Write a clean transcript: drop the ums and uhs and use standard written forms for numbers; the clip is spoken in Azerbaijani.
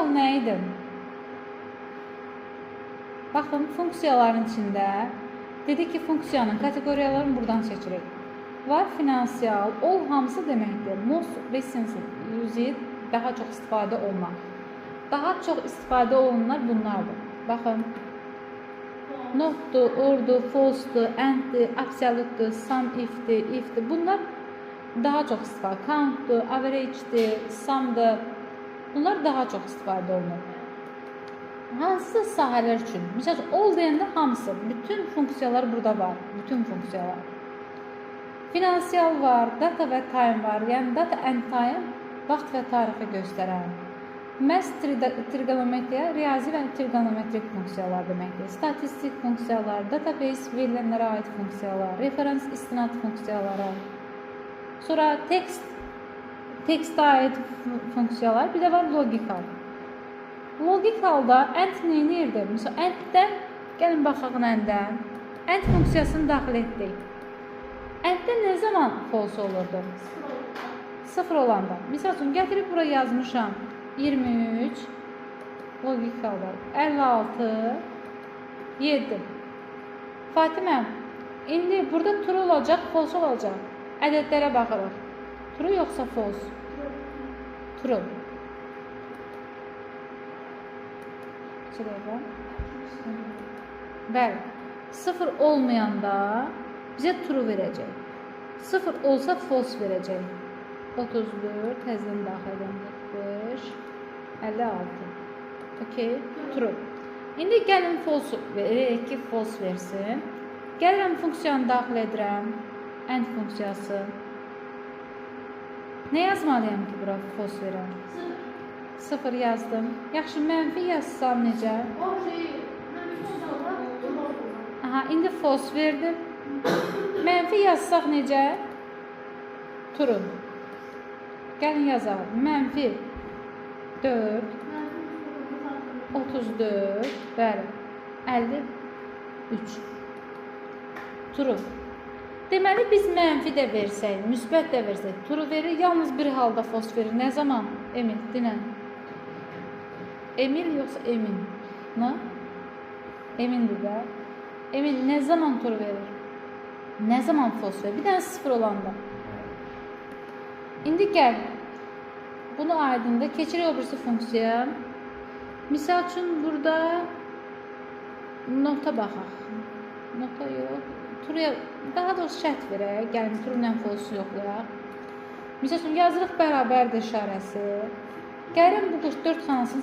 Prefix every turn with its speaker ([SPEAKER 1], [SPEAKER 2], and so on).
[SPEAKER 1] Logical nə idi? Baxın, funksiyaların içində dedi ki, funksiyanın kateqoriyalarını buradan seçirik. Var finansial, all hamısı deməkdir. Most recently used, daha çox istifadə olunan. Daha çox istifadə olunanlar bunlardır. Baxın, notdur, ordur, false'dur, and'dir, absolute'dur, sum if'dir, if'dir. Bunlar daha çox istifadə. Count'dur, average'dir, sum'dır. Bunlar daha çox istifadə olunur. Hansı sahələr üçün? Məsəl üçün, all deyəndə hamısı, bütün funksiyalar burada var. Bütün funksiyalar. Finansial var, data və time var. Yəni date and time vaxt və tarixi göstərən. Math, trigonometriya, riyazi və trigonometrik funksiyalar deməkdir. Statistik funksiyalar, database verilənlərə aid funksiyalar, referans istinad funksiyaları. Sonra tekst, tekstə aid funksiyalar, bir də var logical. Logicalda and nə edirdi? Məsələn, and-dən, gəlin baxaq and-dən. And funksiyasını daxil etdik. And-də nə zaman false olurdu? 0 olanda. Misal üçün, gətirib bura yazmışam 23, logicalda 56, 7. Fatimə, indi burada true olacaq, false olacaq. Ədədlərə baxırıq. True yoxsa false? True. Neçə dəqiqə? Bəli. 0 olmayanda bizə true verəcək. 0 olsa false verəcək. 34, təzədən daxil edən 45, 56. Okey, true. İndi gəlin false verək ki, false versin. Gəlirəm funksiyanı daxil edirəm. And funksiyası. Nə yazmalıyam ki, bura false verəm? 0 yazdım. Yaxşı, mənfi yazsam necə? Aha, indi false verdim. Mənfi yazsaq necə? True. Gəlin yazaq. Mənfi 4, 34, bəli, 53. True. Deməli, biz mənfi də versək, müsbət də versək, true verir, yalnız bir halda false verir. Nə zaman? Emil, dinən. Emil yoxsa Emin? Nə? Emindir də. Emin nə zaman true verir? Nə zaman false verir? Bir dənə 0 olanda. İndi gəl. Bunu aydında keçirik o birisi funksiya. Misal üçün, burada nota baxaq. Nota yox. True, daha doğrusu şərt verək. Gəlin, true ilə false yoxlayaq. Misal üçün, yazırıq bərabərdir işarəsi. Gəlirəm bu 44 xanasını